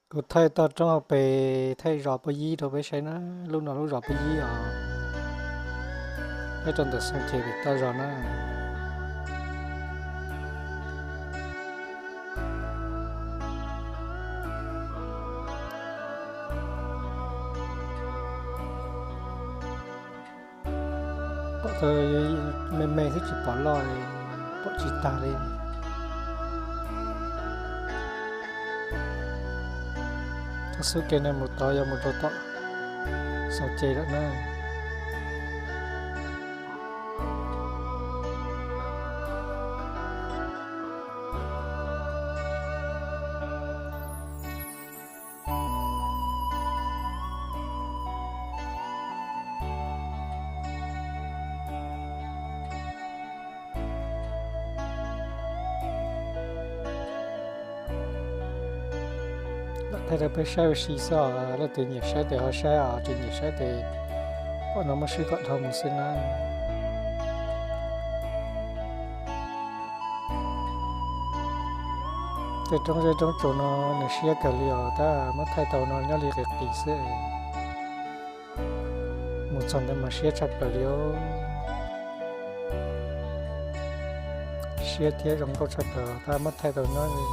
Kuv thaij toj roob hauv pes, thaij zos Pub Yib rau peb saib na, lub no lub zos Pub Yib os, nyob rau ntawm Xoo Ces pem toj zos na. Pom tau me me xwb tsis pom loj, pom tsis tag li. Txoj xub ke no mus tod yog mus rau tom Xoo Ces lawm na. Lam thaij rau peb saib ua si xwb os, leej twg nyiam saib tes ho saib os, tsis nyiam saib tes pom no muab swb kom dhau mus xwb na. Tej roob zeb roob tsuas no nws siab kawg li os, tab muab thaij tau no nyob li qis qis xwb. Mus txog ntawd mas siab tshaj plaws li os. Siab thiab zoo nkauj tshaj plaws, tab muab thaij tau nyob li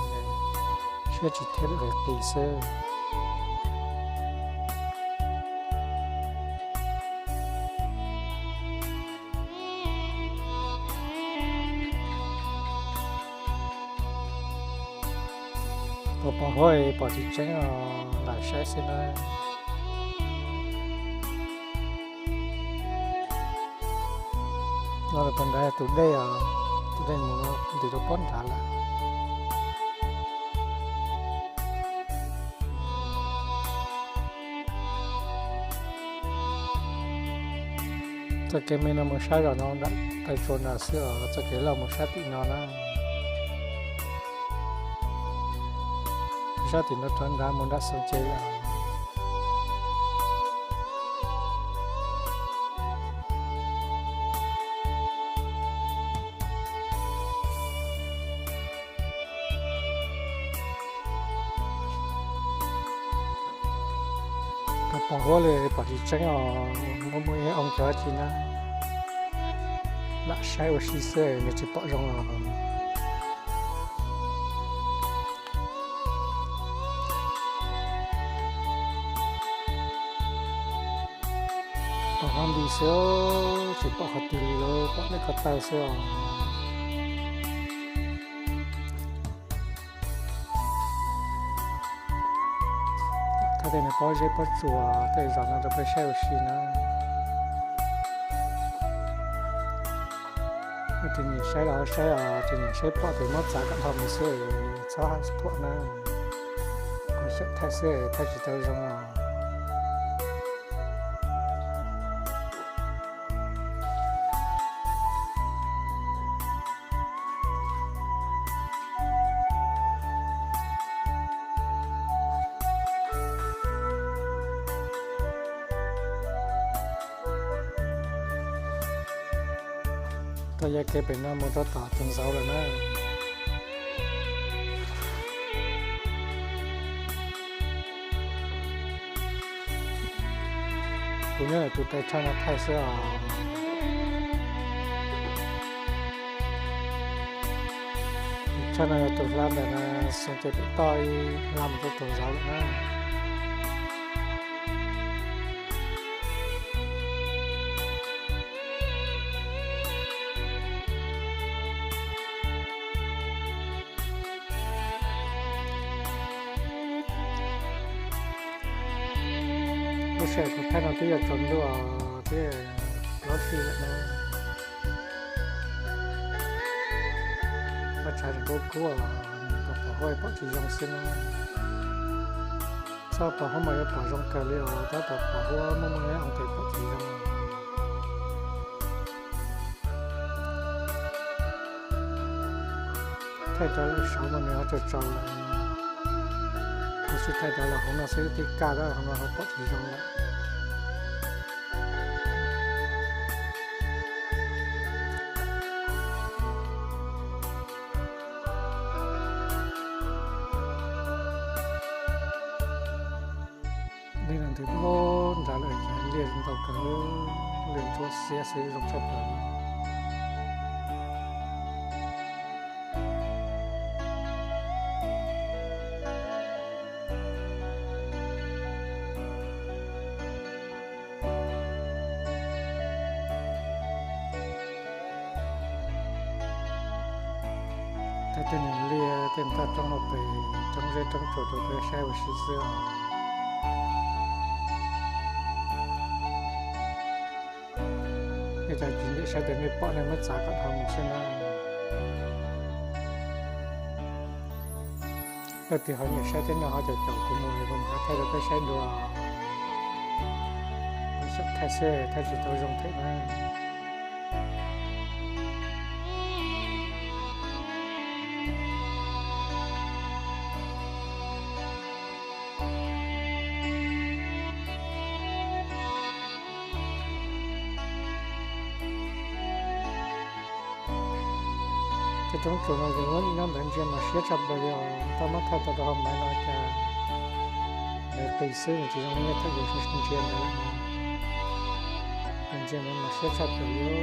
siab tsis thiab li qis qis xwb. Pom pom huab pom tsis tseeb os, lam saib xwb na. No lawm puag nrad tus dej os, tus dej mus nti rau pob nrad lawm. Txoj kev me no mus sab zos no nram taw tsua nrad xwb os, txoj kev loj mus sab tim no na. Sab tim no rov nrad mus nram Xoo Ces lawm. Pom pom huab li pom tsis tseeb os, muaj muaj ib oo cov dab tsi na. Lam saib ua si xwb nws tsis pom zoo os. Pom huab nti xwb, tsis pom qhov twg li lawm, pom nej ko taw xwb os. Thaij tej niag pob zeb pob tsuas tej zos no rau peb saib ua si na. Leej twg nyiam saib los saib os, tsis nyiam saib pom ces muab txav kom dhau mus xwb, txhob thuam na. Kuv xyaum thaij xwb thaij tsis tau zoo os. Tau yav kev pem no mus rau tom tus ntxauv lawm na. Kuv nyob tus tais tshaj no thaij xwb os. Tshaj no yog tus hla ntawm Xoo Ces pem toj ib hla mus rau tus ntxauv lawm na. Lub sij hawm kuv thaij no twb yuav tsaus ntuj os, twb plaub sij lawm na. Vaj tshav tseem kub kub os, pom pom huab pom tsis zoo xwb na. Txhob pom huab mas yuav pom zoo kawg li os, tab tom pom huab muaj muaj ib oo ces pom tsis zoo. Thaij rov lawm saud mas nws ho tsaus tsaus lawm. Kuv sim thaij rov los hauv no xwb, tib kaj tab hauv no ho pom tsis zoo lawm. Twb nrad lawm ces liaj ntau kawg, liaj ntsuab xiab xwb zoo tshaj plaws. Tej niag liaj tej toj roob hauv pes, roob zeb roob tsuas rau peb saib ua si xwb os. Ua cas tsis nyiam saib ces nej pom nej muab txav kom dhau mus xwb na. Leej twg ho nyiam saib tej no ho caum caum kuv mus es kuv mam thaij rau peb saib dua. Kuv xav thaij xwb thaij tsis tau zoo thiab na. Tej roob tsuas no ces muab ib hnub ntawd ntsia mas siab tshaj plaws li os. Tab muab thaij tau rau hauv maiv no cas ntawd qis xwb nws tsis zoo li thaum yus ntsia ntawd lawm no. Ntsia ntawd mas siab tshaj plaws li.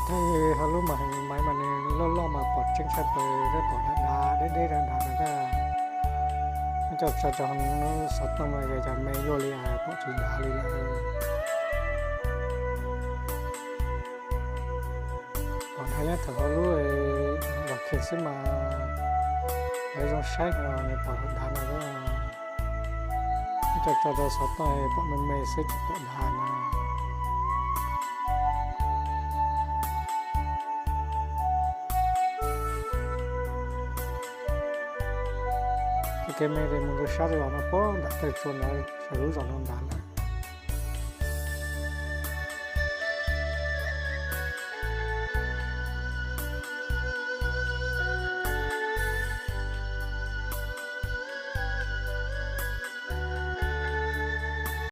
Thaij hauv lub màn hình maiv mas nws loj loj mas pom tseeb tshaj plaws, pom dav dav deb deb dav dav no. Coj tso rau hauv xov tooj no yog cov me luaj li pom tsis dav li lawm. Pom dav nyob thaum hauv lub los khev xwb mas lawv zoo saib no nws pom dav no. Coj tso rau xov tooj pom me me xwb tsis pom dav no. Kev me mus rau sab los no puag nram taw tsua ntawd sawv lub zos no nrad lawm.